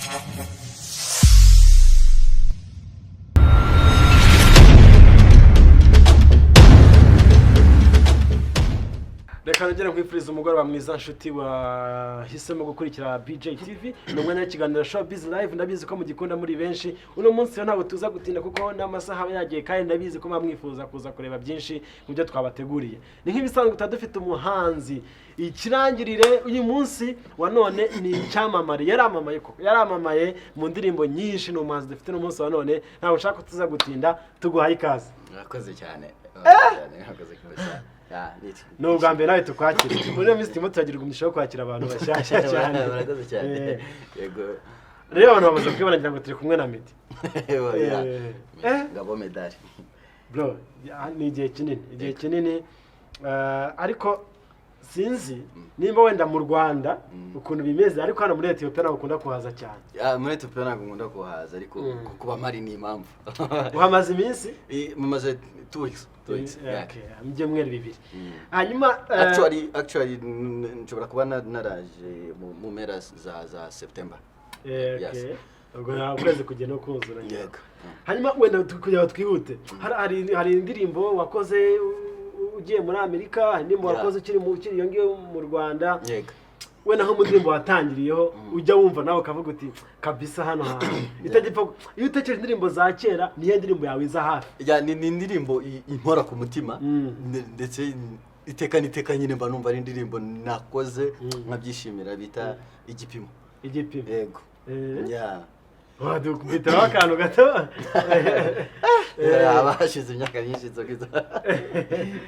Reka nongere nkwifuriza umugoroba mwiza, nshuti wahisemo gukurikira BJ TV. Ni umwanya w'ikiganiro Showbiz Live. Ndabizi ko mugikunda muri benshi. Uno munsi rero ntabwo tuza gutinda kuko n'amasaha aba yagiye, kandi ndabizi ko muba mwifuza kuza kureba byinshi mu byo twabateguriye. Ni nk'ibisanzwe, tuba dufite umuhanzi ikirangirire. Uyu munsi wa none ni icyamamare, yaramamaye koko, yaramamaye mu ndirimbo nyinshi. Ni umuhanzi dufite uno munsi wa none. Ntabwo nshaka ko tuza gutinda, tuguhaye ikaze. Murakoze cyane, murakoze cyane, murakoze kabisa. Yeah, Ni ubwa mbere nawe tukwakira. Muri ino minsi turimo turagira umugisha wo kwakira abantu bashyashya cyane. Murakoze cyane. Yego. Rero abantu bamaze kwibona, ngira ngo turi kumwe na Meddy. Yeah. Ngabo Medali. Bro, ni igihe kinini, igihe kinini. Ariko sinzi nimba wenda mu Rwanda ukuntu bimeze, ariko hano muri Etiyopiya ntabwo ukunda kuhaza cyane. Yeah, muri Ethiopia ntabwo nkunda kuhaza, ariko kuba mpari ni impamvu. Uhamaze iminsi? Mumaze 2 weeks, 2 weeks. Yeah. Okay, mu byumweru 2. Hanyuma Actually, nshobora kuba naraje mu mpera za September. Yes. Okay. Ubwo nta ukwezi kugiye no kuzura. Yego. Hanyuma wenda kugira ngo twihute, hari indirimbo wakoze ugiye muri Amerika, hari indirimbo wakoze ukiri iyo ngiyo mu Rwanda. Wenda nko mu ndirimbo watangiriyeho ujya wumva nawe ukavuga uti kabisa hano hantu itagipfa, iyo utekereje indirimbo za kera, niyo ndirimbo yawe iza hafi? Yeah, ni indirimbo impora ku mutima, ndetse iteka n'iteka nyine mba numva ari indirimbo nakoze nkabyishimira, bita Igipimo. Igipimo? Yego. Yeah. Wadukubitiraho akantu gato? Haba hashize imyaka myinshi inzoga Ariko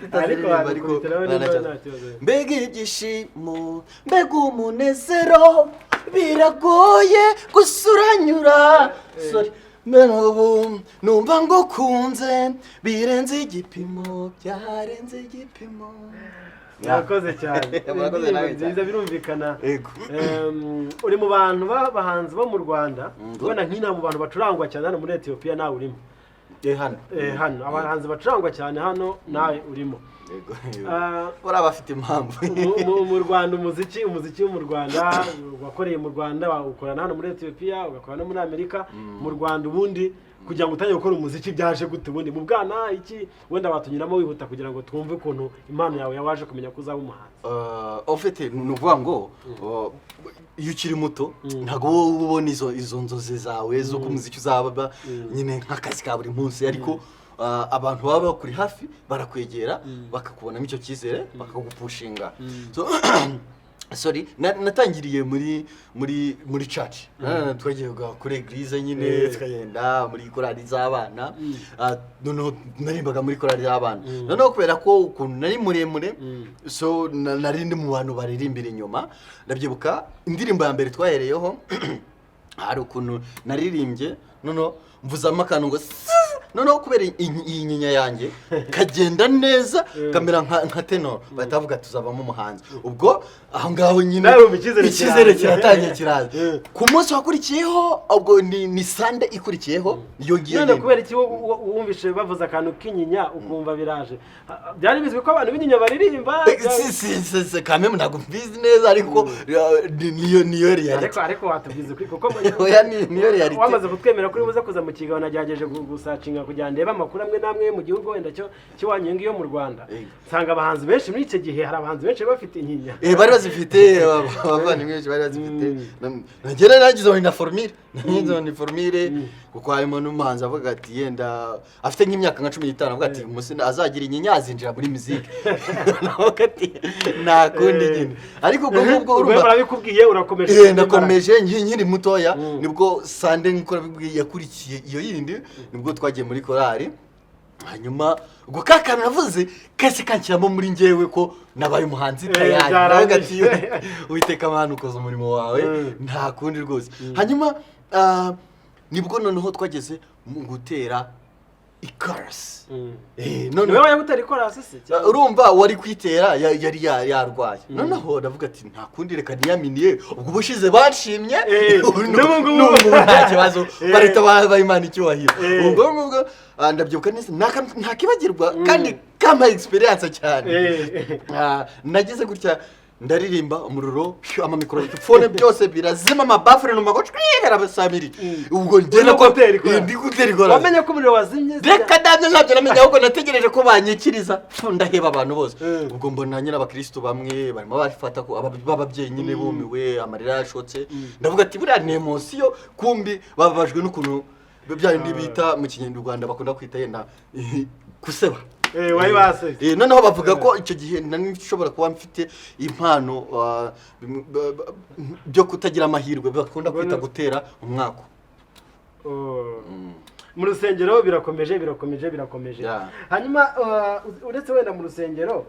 tutaziririmba, wadukubitiraho nta nimba kibazo. nta kibazo. Mbega ibyishimo, mbega umunezero, biragoye gusuranyura. Sorry. Mbere ubu numva ngukunze birenze igipimo, byarenze igipimo. Murakoze cyane. Murakoze Indirimbo nawe cyane. nziza, birumvikana. Yego. Uri mu bantu b'abahanzi bo mu Rwanda, Ngo. ubona nk'ina mu bantu bacurangwa cyane hano muri Etiyopiya, nawe urimo. Hano. Hano abahanzi bacurangwa cyane hano, nawe urimo. Yego. Ah, buriya bafite impamvu. Mu Rwanda, umuziki wo mu Rwanda wakoreye mu Rwanda, ukorana hano muri Etiyopiya, ugakora no muri Amerika. Mu Rwanda ubundi kugira ngo utangire gukora umuziki byaje gute? Ubundi mu bwana iki wenda watunyuramo wihuta kugira ngo twumve ukuntu impano yawe yawaje kumenya ko uzaba umuhanzi? En fait, ni ukuvuga ngo iyo ukiri muto ntabwo wowe uba ubona izo nzozi zawe z'uko umuziki uzaba nyine nk'akazi ka buri munsi, ariko abantu baba bakuri hafi barakwegera, bakakubonamo icyo cyizere, bakagupushinga. So, sorry, natangiriye muri church. Twagiye kuri église nyine, tukagenda muri korali z'abana. Ah, noneho narimbaga muri korali z'abana. Noneho kubera ko ukuntu nari muremure, so nari ndi mu bantu baririmbira inyuma. Ndabyibuka indirimbo ya mbere twahereyeho, hari ukuntu naririmbye, noneho mvuzamo akantu ngo "Sss", noneho kubera iyi nyinya yanjye kagenda neza, kamera nka tenor, bahita bavuga tuzavamo umuhanzi. Ubwo aho ngaho nyine Nawe wumva icyizere icyizere kiraje. Kiratangiye kiraza. Ku munsi wakurikiyeho, ubwo ni Sunday ikurikiyeho iyo ngiyo None nyine. kubera iki wumvishe bavuze akantu k'inyinya ukumva biraje? Byari bizwi ko abantu b'inyinya baririmba? Si kameme, ntabwo mbizi neza, ariko niyo reality. Ariko watubwiza ukuri kuko Oya, niyo reality. wamaze kutwemera kuri buze kuza mu kiganiro, nagerageje gusacinga kugira ngo ndebe amakuru amwe n'amwe mu gihugu wenda cyo kiwanyu ngiyo mu Rwanda, nsanga abahanzi benshi muri icyo gihe, hari abahanzi benshi bafite inyinya. Bari bazifite, abavandimwe benshi bari bazifite. Nanjye nari nagize ngo ni na formule, nagize ngo ni formule, kuko harimo n'umuhanzi avuga ati yenda afite nk'imyaka nka 15, avuga ati umunsi azagira inyinya azinjira muri muziki. Nawe ati nta kundi nyine, ariko ubwo ngubwo Ubwo urumva barabikubwiye, urakomeje. Ndakomeje nkiri mutoya. Nibwo Sunday nk'uko nabibwiye yakurikiye iyo yindi, nibwo twagiye muri korali. Hanyuma ubwo ka kantu navuze kahise kanshyiramo muri njyewe ko nabaye umuhanzi tayari. Byarangiye. Navuga ati Uwiteka Mana, ukoze umurimo wawe, nta kundi rwose. Hanyuma nibwo noneho twageze mu gutera ikarasi. Ni Noneho wowe wayagutera ikorasi se cyangwa? Urumva wari kwitera yari yarwaye. Noneho ndavuga ati nta kundi, reka niyaminiye. Ubwo ubushize banshimye, ubu n'ubu ngubu. N'ubu ngubu nta kibazo, barahita baha Imana icyubahiro. Ubwo ngubwo ndabyibuka neza, ntakibagirwa kandi kampaye experience cyane. Nagize gutya. Ndaririmba, umuriro phew, amamikorofone byose birazima, amabafure numva ngo cwihera basamiri. Ubwo njye Uri nako gutera ikora. Ndi gutera ikora. Wamenye ko umuriro wazimye? Reka ndabyo, ntabyo namenye, ahubwo nategereje ko banyikiriza. Pfu, ndaheba abantu bose. Ubwo mbona nyine abakirisitu bamwe barimo bafata ko b'ababyeyi nyine bumiwe, amarira yashotse. Ndavuga ati buriya ni émotion, kumbi bababajwe n'ukuntu bya bindi bita mu Kinyarwanda bakunda kwita yenda guseba. Wari basebye. Noneho bavuga ko icyo gihe nari nshobora kuba mfite impano byo kutagira amahirwe bakunda kwita gutera umwako. Oh. Mu rusengero birakomeje, birakomeje, birakomeje. Hanyuma uretse wenda mu rusengero,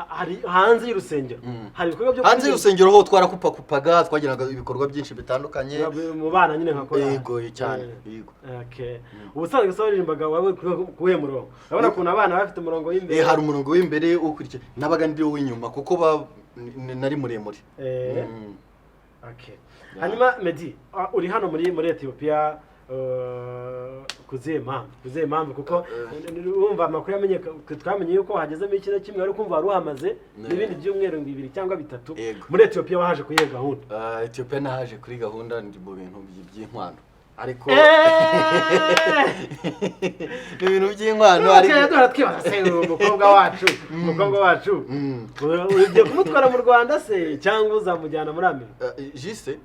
hari hanze y'urusengero, hari ibikorwa byo Hanze y'urusengero ho twarakupakupaga, twagiraga ibikorwa byinshi bitandukanye. Mu bana nyine nka korali. Yego, cyane. Yego. Okay. Ubusanzwe se waririmbaga wawe kuwuhe murongo? Urabona ukuntu abana bafite umurongo w'imbere. Hari umurongo w'imbere ukurikiye, nabaga ndi uw'inyuma kuko nari muremure. Okay. Hanyuma Meddy, uri hano muri Ethiopia kuzihe mpamvu? Kuko urumva amakuru yamenye, twamenye yuko hagezemo iki na kimwe, ariko kumva wari uhamaze n'ibindi byumweru 2 cyangwa 3. Muri Ethiopia wahaje kuri iyo gahunda? Ethiopia nahaje kuri gahunda, ndi mu bintu by'inkwano ariko ni ibintu by'inkwano ariko Ariko duhora twibaza se uyu mukobwa wacu ugiye kumutwara mu Rwanda se cyangwa uzamujyana muri Amerika? Jise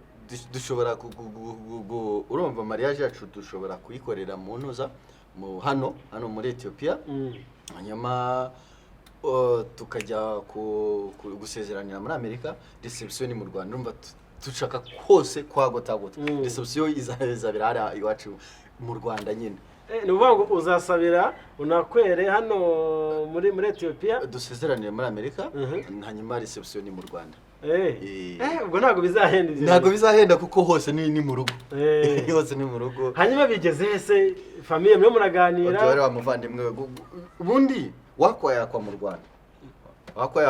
dushobora urumva mariage yacu dushobora kuyikorera mu ntuza mu hano muri Ethiopia, hanyuma tukajya gusezeranira muri Amerika, reception ni mu Rwanda. Urumva dushaka hose kwagotagota. Reception izabera hariya iwacu mu Rwanda nyine. Ni ukuvuga ngo uzasabira unakwere hano muri Ethiopia? Dusezeranire muri Amerika, hanyuma reception ni mu Rwanda. Ubwo ntabwo bizahenda ibyo Ntabwo bintu. bizahenda kuko hose ni mu rugo. Hose ni mu rugo. Hanyuma bigeze hese famille mwe muraganira? Wari wa muvandimwe we, ubundi wakwa yakwa mu Rwanda, wakwa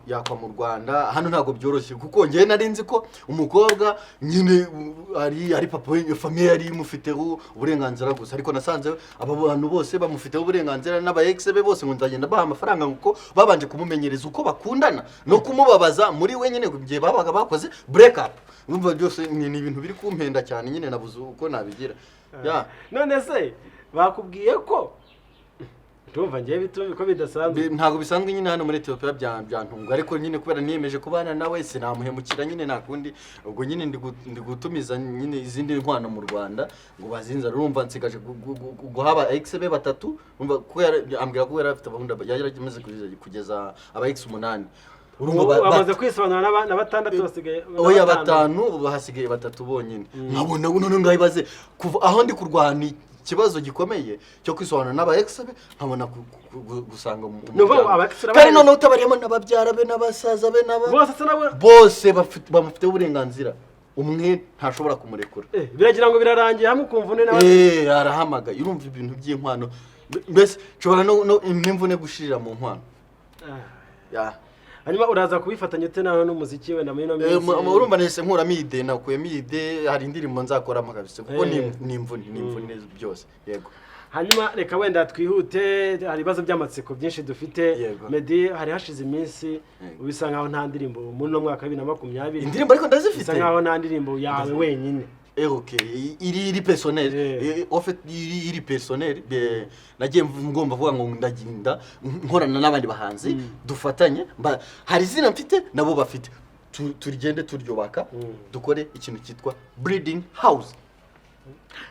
yakwa mu Rwanda. Hano ntabwo byoroshye kuko njyewe nari nzi ko umukobwa nyine ari papa we, famille yari imufiteho uburenganzira gusa, ariko nasanze aba bantu bose bamufiteho uburenganzira n'aba ex be bose, ngo nzagenda baha amafaranga kuko babanje kumumenyereza uko bakundana no kumubabaza muri we nyine igihe babaga bakoze break up. Urumva byose ni ibintu biri kumpenda cyane nyine, nabuze uko nabigira ya. None se bakubwiye ko, ndumva ngewe bitumva ko bidasanzwe. Ntabwo bisanzwe nyine hano muri Ethiopia, byantunga, ariko nyine kubera niyemeje kubana nawe sinamuhemukira nyine, nta kundi. Ubwo nyine ndi gutumiza nyine izindi nkwano mu Rwanda ngo bazinzara. Urumva nsigaje guha aba ex be batatu. Urumva ko ambwira ko yari afite abahunda, yari amaze kugeza aba ex umunani. Urumva Bamaze kwisobanura na batandatu basigaye na oya. batanu. Batanu, ubu hasigaye batatu bonyine. Nkabona none ngahibaze kuva aho ndi kurwana ikibazo gikomeye cyo kwisobanura n'aba ex be, nkabona gusanga mu Ni ukuvuga ngo muryango. aba ex Kandi urabazi? noneho utabariyemo n'ababyara be n'abasaza be n'aba Bose se nabo? Bose bamufiteho uburenganzira, umwe ntashobora kumurekura. Biragira ngo birarangiye hamwe ukumva undi nawe Arahamagaye. Urumva ibintu by'inkwano, mbese nshobora no n'imvune gushirira mu nkwano. Ya. Hanyuma uraza kubifatanya ute nawe n'umuziki wenda muri ino minsi? Urumva nahise nkuramo idée, nakuyemo idée, hari indirimbo nzakoramo kabisa kuko ni imvune byose, yego. Hanyuma reka wenda twihute, hari ibibazo by'amatsiko byinshi dufite. Yego. Meddy, hari hashize iminsi bisa nkaho nta ndirimbo muri uno mwaka wa 2020. Indirimbo ariko ndazifite. Bisa nkaho nta ndirimbo yawe wenyine. Ok, iri personnel. En fait iri personnel, nagiye ngomba kuvuga ngo ndagenda nkorana n'abandi bahanzi dufatanye, hari izina mfite nabo bafite, turigende turyubaka, dukore ikintu cyitwa breeding house.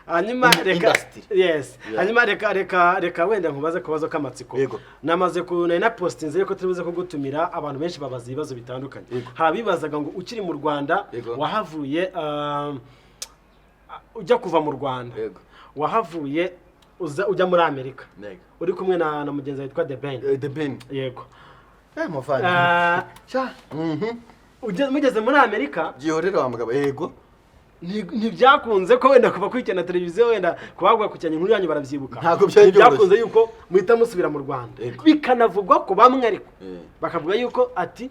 Hanyuma reka Industry. Yes. Yeah. Hanyuma reka wenda nkubaze akabazo k'amatsiko. Yego. Namaze ku nari napostinze yuko turi buze kugutumira, abantu benshi babaza ibibazo bitandukanye. Hari abibazaga ngo ukiri mu Rwanda, wahavuye ujya kuva mu Rwanda, wahavuye uza ujya muri Amerika uri kumwe na mugenzi wawe witwa The Ben. The Ben. Yego. Muvandimwe. Sha. Mugeze muri Amerika, Gihorera wa mugabo, yego. Ntibyakunze ko wenda kuva kurikirana televiziyo, wenda kubagwa gukurikirana inkuru yanyu barabyibuka. Ntabwo byari Ntibyakunze yuko muhita musubira mu Rwanda. Yego. Bikanavugwa ko bamwe ariko bakavuga yuko ati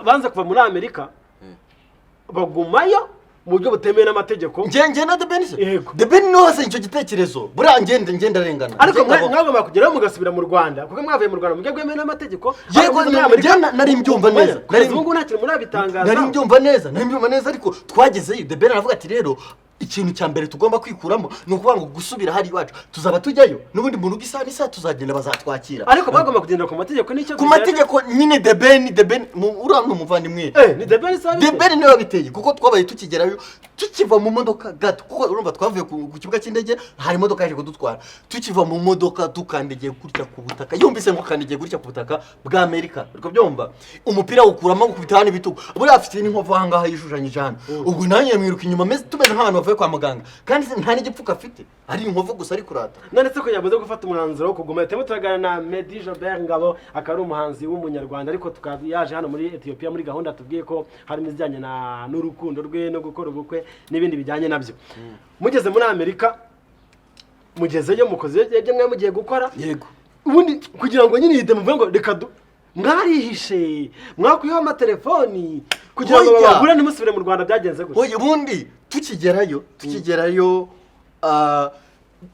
banze kuva muri Amerika, bagumayo. mu buryo butemewe n'amategeko. Njye na The Ben se? Yego. The Ben niwe wazanye icyo gitekerezo. Buriya ngenda arengana. Ariko Ngenda mwagomba kugeraho mugasubira mu Rwanda, kuko mwavuye mu Rwanda mu buryo bwemewe n'amategeko. Yego, Ariko muri Amerika- njye nari mbyumva neza. Kugeza ubu ngubu nta kintu murabitangaza. Nari mbyumva neza, ariko twagezeyo The Ben aravuga ati: "Rero ikintu cya mbere tugomba kwikuramo ni ukuvuga ngo gusubira hari iwacu, tuzaba tujyayo n'ubundi mu rugo, isaha n'isaha tuzagenda, bazatwakira." Ariko bagomba kugenda ku mategeko, nicyo Ku mategeko nyine. The Ben uriya ni umuvandimwe. Eh, ni The Ben sabi. The Ben niwe wabiteye, kuko twabaye tukigerayo, tukiva mu modoka gato, kuko urumva twavuye ku kibuga cy'indege, hari imodoka yaje kudutwara. Tukiva mu modoka dukandagiye gutya ku butaka, yumvise ngo kandagiye gutya ku butaka bwa Amerika, uri kubyumva, umupira awukuramo, gukubita hano ibitugu. Buriya afite n'inkovu aha ngaha yishushanyije hano. Ubwo nanjye mwiruka inyuma, tumeze nk'abantu bavuye kwa muganga, kandi nta n'igipfuko afite, ari inkovu gusa ari kurata. None se kugira ngo muze gufata umwanzuro wo kuguma, turimo turaganira na Meddy Jobert Ngabo, akaba ari umuhanzi w'umunyarwanda, ariko tukaba yaje hano muri Ethiopia muri gahunda tubwiye ko harimo ibijyanye na n'urukundo rwe no gukora ubukwe n'ibindi bijyanye nabyo. Mugeze muri Amerika, mugezeyo mukoze ibyo mwari mugiye gukora? Yego. Ubundi kugira ngo nyine yite muvuge ngo reka du mwarihishe, mwakuyeho amatelefoni kugira ngo Oya. babagure ntimusubire mu Rwanda, byagenze gutya? Oya, ubundi tukigerayo,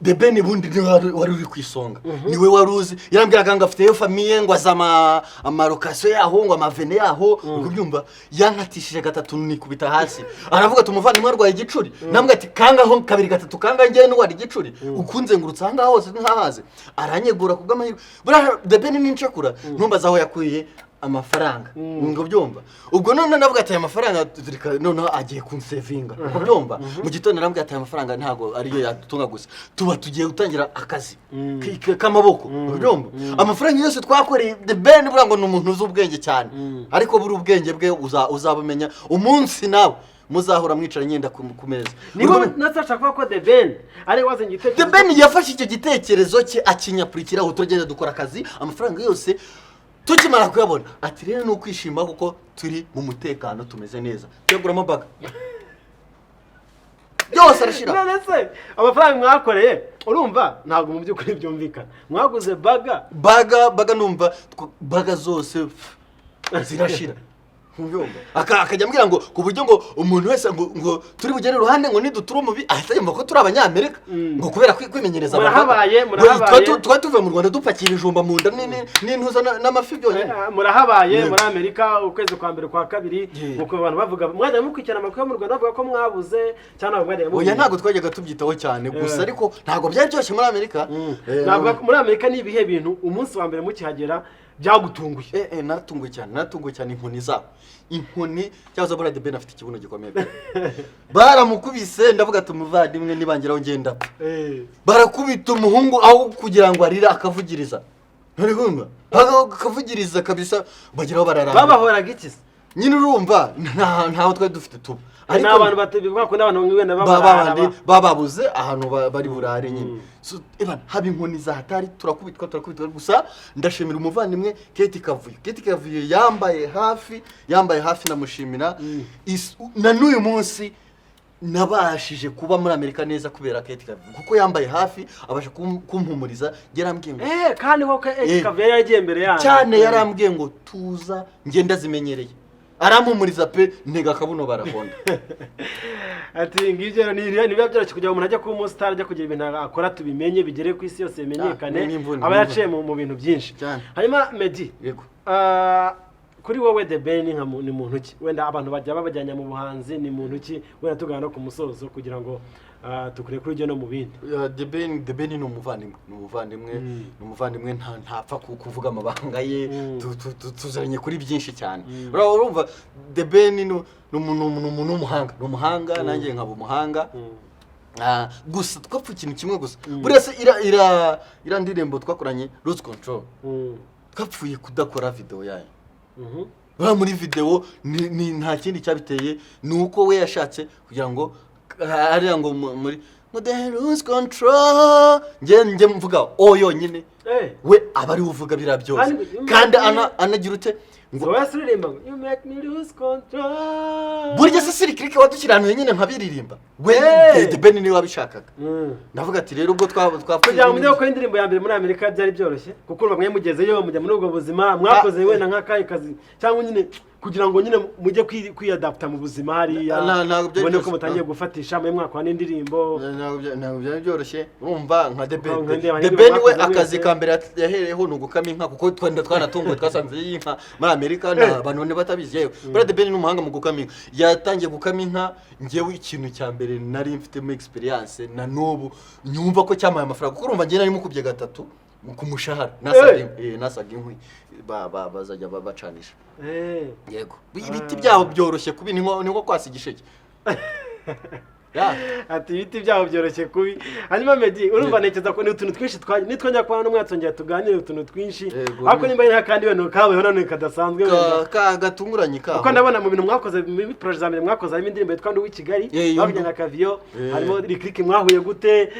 The Ben bundi niwe wari uri ku isonga, niwe wari uzi. Yarambwiraga ngo afiteyo famille, ngo azi ama location yaho, ngo amavene yaho, uri kubyumva. Yankatishije gatatu nikubita hasi, aravuga ati: "Umuvandimwe arwaye igicuri." Nambwe ati: "Kangaho kabiri gatatu kanga njyewe ndwara igicuri, ukunzengurutsa aha ngaha hose ntahaze." Aranyegura ku bw'amahirwe. Buriya The Ben ni incakura, ntumbaze aho yakuye amafaranga, ngo byumva. Ubwo none navuga ati: "Aya mafaranga reka," noneho agiye kunsevinga, ngo byumva. Mu gitondo narambwira ati: "Aya mafaranga ntabwo ariyo yadutunga gusa, tuba tugiye gutangira akazi k'amaboko." Byumva, amafaranga yose twakoreye, The Ben buriya ngo ni umuntu uzi ubwenge cyane, ariko buri ubwenge bwe uzabumenya umunsi nawe muzahora mwicara nyenda ku meza. Niba natashaka kuvuga ko The Ben ari we wazanye igitekerezo? The Ben yafashe icyo gitekerezo cye akinyapurikiraho, turagenda dukora akazi. Amafaranga yose tukimara kuyabona ati: "Rero ni ukwishima kuko turi mu mutekano, tumeze neza." Tuyaguramo burger byose arashira. None se amafaranga mwakoreye, urumva ntabwo mu by'ukuri byumvikana, mwaguze burger? Burger numva burger zose pff, zirashira. Ntubyumva? Akajya ambwira ngo ku buryo ngo umuntu wese ngo turi bugere iruhande ngo nidutura umubi ahita yumva ko turi abanyamerika, ngo kubera kwimenyereza Murahabaye, burger. murahabaye. Twari tuvuye mu Rwanda dupakira ibijumba mu nda n'intuza n'amafi byonyine. Murahabaye Yego. muri Amerika ukwezi kwa mbere, kwa kabiri, mukumva abantu bavuga, mwajya mukurikirana amakuru yo mu Rwanda bavuga ko mwabuze, cyangwa ntabwo mwajyaga Oya, mubimenya? ntabwo twajyaga tubyitaho cyane gusa, ariko ntabwo byari byoroshye muri Amerika. Navuga ko muri Amerika ni ibihe bintu umunsi wa mbere mukihagera byagutunguye? Naratunguwe cyane, naratunguwe cyane. Inkoni zabo, inkoni cyangwa se buriya The Ben afite ikibuno gikomeye, baramukubise. Ndavuga ati: "Umuvandimwe nibangeraho ngenda." Barakubita umuhungu, aho kugira ngo arire akavugiriza, nturi kumva, akavugiriza kabisa, bageraho bararamba. Babahoraga iki se? Nyine urumva ntaho twari dufite tuba. Ni abantu bativuga ko n'abantu wenda babandi bababuze ahantu bari burare nyine. So, ebana, haba inkoni za hatari, turakubitwa, turakubitwa. Gusa ndashimira umuvandimwe Keti Kavuyo. Keti Kavuyo yambaye hafi, yambaye hafi, ndamushimira. Na n'uyu munsi nabashije kuba muri Amerika neza kubera Keti Kavuyo, kuko yambaye hafi, abasha kumpumuriza. Yarambwiye ngo Kandi koko Kavuyo yari yaragiye mbere yanyu. Cyane, yarambwiye ngo tuza, ngenda zimenyereye, arampumuriza pe, ntega akabuno barahonda. Ati ngibyo ni biba byoroshye kugira ngo umuntu ajye kuba umusitari, ajye kugira ibintu akora tubimenye, bigere ku isi yose, bimenyekane. Ah, ni imvune, aba ni yaciye mu bintu byinshi. Cyane. Hanyuma Meddy, Yego. Kuri wowe The Ben ni muntu ki? Wenda abantu bajya babajyanya mu buhanzi, ni muntu ki? Wenda tugana no ku musozo kugira ngo tukure kuri ibyo no mu bindi. The Ben ni umuvandimwe, ni umuvandimwe, ni umuvandimwe, ntapfa kuvuga amabanga ye. Tuziranye kuri byinshi cyane. Urumva The Ben ni umuntu w'umuhanga, ni umuhanga, nanjye nkaba umuhanga. Gusa twapfa ikintu kimwe gusa. Buriya se ira ndirimbo twakoranye, Lose Control, twapfuye kudakora video yayo. Buriya muri video ni nta kindi cyabiteye, ni uko we yashatse kugira ngo hariya ngo muri ngo the lose control, njye mvuga o yonyine, we aba ariwe uvuga biriya byose. Kandi Kandi anagira ute ngo ngo wese uririmba ngo "You make me lose control". Burya se Sirikirike wadukiranuye nyine nkabiririmba we? The Ben niwe wabishakaga. Ndavuga ati: "Rero ubwo twapfuye." Kugira ngo mujye gukora indirimbo ya mbere muri Amerika byari byoroshye? Kuko urumva mwe mugezeyo mujya muri ubwo buzima, mwakoze wenda nk'akahe kazi, cyangwa nyine Kugira ngo nyine mujye kwiyadapta mu buzima hariya, Ntabwo byari ubone ko byoroshye. mutangiye gufatisha muri mwaka wa n'indirimbo. Ntabwo byari byoroshye. Urumva nka The Ben, Nka ndeba The indirimbo Ben we mwakoze akazi mwese. ka mbere yahereyeho ni ugukama inka, kuko twenda twanatunguwe twasanze inka muri Amerika nta abantu bane batabizi. Yewe, buriya The Ben ni umuhanga mu gukama inka. Yatangiye gukama inka, njyewe ikintu cya mbere nari mfitemo experience na n'ubu nyumva ko cyampaye amafaranga, kuko urumva njye nari mukubye gatatu ku mushahara. Nasaga inkwi bazajya bacanisha. Yego, ibiti byabo byoroshye kubi, ni nko kwasa igisheke. Ya. Ati ibiti byabo byoroshye kubi. Hanyuma Meddy, urumva ntekereza ko ni utuntu twinshi nitwongera kubana n'umwe twongera tuganire utuntu twinshi. Yego. Ariko nimba ari nk'akandi wenda kabayeho nanone kadasanzwe wenda. Gatunguranye kaho. Kuko ndabona mu bintu mwakoze, muri projet za mbere mwakoze, harimo indirimbo yitwa Ndi uw'i Kigali, Iyo bavuye na Kaviyo, harimo Lick Lick. Mwahuye gute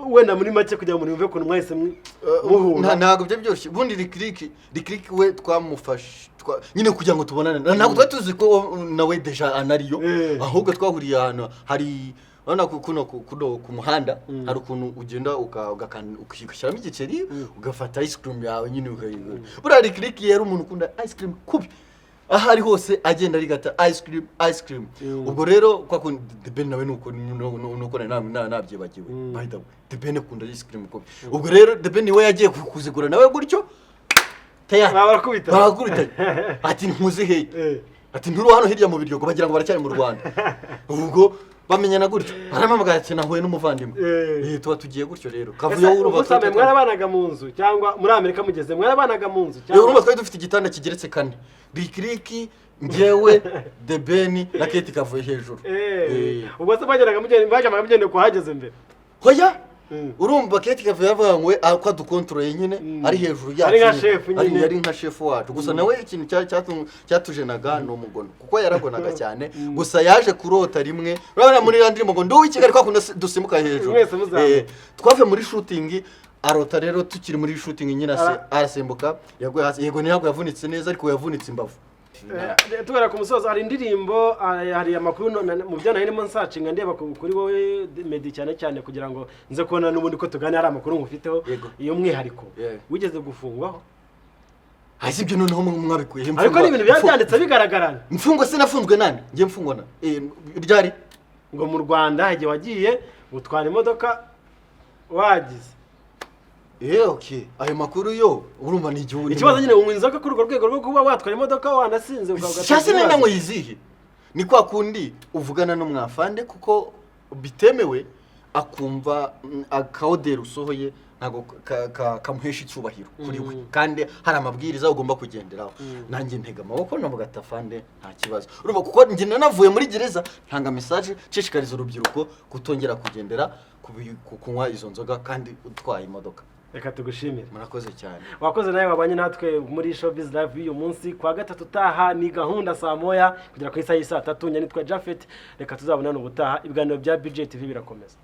wenda muri make, kugira ngo umuntu yumve ukuntu mwahise muhura? Ntabwo byari byoroshye. Ubundi Lick Lick we twamufashe nyine kugira ngo tubonane. Ntabwo twari tuzi ko nawe déjà anariyo. Ahubwo twahuriye ahantu hari, urabona kuno ku muhanda hari ukuntu ugenda ugashyiramo igiceri, ugafata ice cream yawe nyine ukayigura. Buriya Lick Lick yari umuntu ukunda ice cream kubi, aho ari hose agenda arigata ice cream, ice cream. Ubwo rero kwa kundi The Ben nawe nuko nari nabyibagiwe. By the way, The Ben akunda ice cream kubi. Ubwo rero The Ben we yagiye kuzigura nawe gutyo tayari. Barakubita. Barakubita, ati ntuzi hehe? Ati nturi hano hirya mu Biryogo. Bagira ngo baracyari mu Rwanda. Ubwo bamenyana gutyo, barampamagara ati nahuye n'umuvandimwe. Tuba tugiye gutyo rero. Ese Kavuyo, urumva ubusambe mwarabanaga mu nzu, cyangwa muri Amerika mugeze mwarabanaga mu nzu, cyangwa? Urumva twari dufite igitanda kigeretse kane: Lick Lick, njyewe, The Ben na Kate Kavuye hejuru. Ubwo se bageraga mugenda, bajyaga mugenda kuhageze mbere? Hoya. Urumva Kate Kavuye yavuga ngo we ko adukontoreye nyine, ari hejuru yacu Ari nka nyine. chef nyine. Yari nka chef wacu. Gusa nawe ikintu cyatujenaga ni umugono, kuko yaragonaga cyane. Gusa yaje kurota rimwe, urabona muri iriya ndirimbo ngo Ndi uw'i Kigali, kwa kundi dusimbuka hejuru. Mwese muzamuka. Twavuye muri shooting, arota rero tukiri muri shooting nyine, arasimbuka, yaguye hasi. Yego, ntabwo yavunitse neza, ariko yavunitse imbavu. Tugera ku musozo, hari indirimbo, hari amakuru mu byo narimo nsearchinga ndeba kuri wowe Meddy, cyane cyane kugira ngo nze kubona n'ubundi ko tuganira hari amakuru ngufiteho y'umwihariko. Wigeze gufungwaho? Hasi ibyo noneho mwabikuye he? Ariko ni ibintu biba byanditse bigaragara. Mfungwa se nafunzwe nande? Njye mfungwa na ryari? Ngo mu Rwanda igihe wagiye gutwara imodoka wagize. Okay, ayo makuru yo urumva ni igihugu. Ikibazo nyine, unywa inzoga kuri urwo rwego rwo kuba watwara imodoka wanasinze ugateza Cyase ibibazo? nari yizihe. Ni kwa kundi uvugana n'umwafande, kuko bitemewe, akumva akaoderi usohoye ntabwo kamuhesha icyubahiro kuri we, kandi hari amabwiriza ugomba kugenderaho. Nanjye ntega amaboko, navuga ati afande nta kibazo. Urumva kuko njye nanavuye muri gereza ntanga message nshishikariza urubyiruko kutongera kugendera ku kunywa izo nzoga kandi utwaye imodoka. Reka tugushimire. Murakoze cyane. Wakoze nawe wabanye natwe muri Showbiz Live y'uyu munsi. Kwa gatatu utaha ni gahunda saa 1 kugera ku isaha y'i saa 3. Njye nitwa Japhet, reka tuzabonane ubutaha. Ibiganiro bya BJ TV birakomeza.